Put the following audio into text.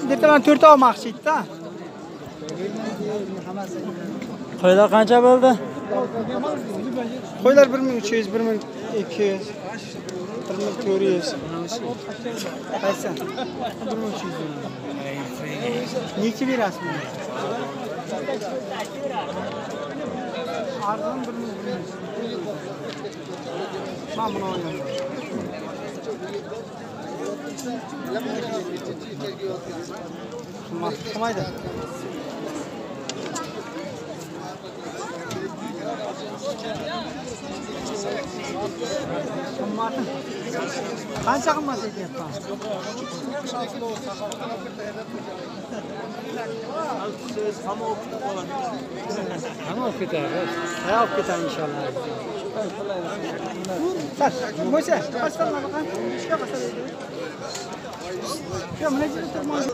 Bittadan 4 olmoqchi edi-da. Qo'ylar qancha bo'ldi? Qo'ylar 1300, 1200, 1400. Qaysi? 1300. Necha berasiz buni? Arzon 1100. Men buni olaman. Qimmat chiqmaydi. Qimmati. Qancha qimmat aytyapman? Hamma olib ketadi. Ha, olib ketadi inshaalloh. Sar, bo'lsa, pastdan baqa. Ishga qasar edi. Ya, mana yerda turmoq.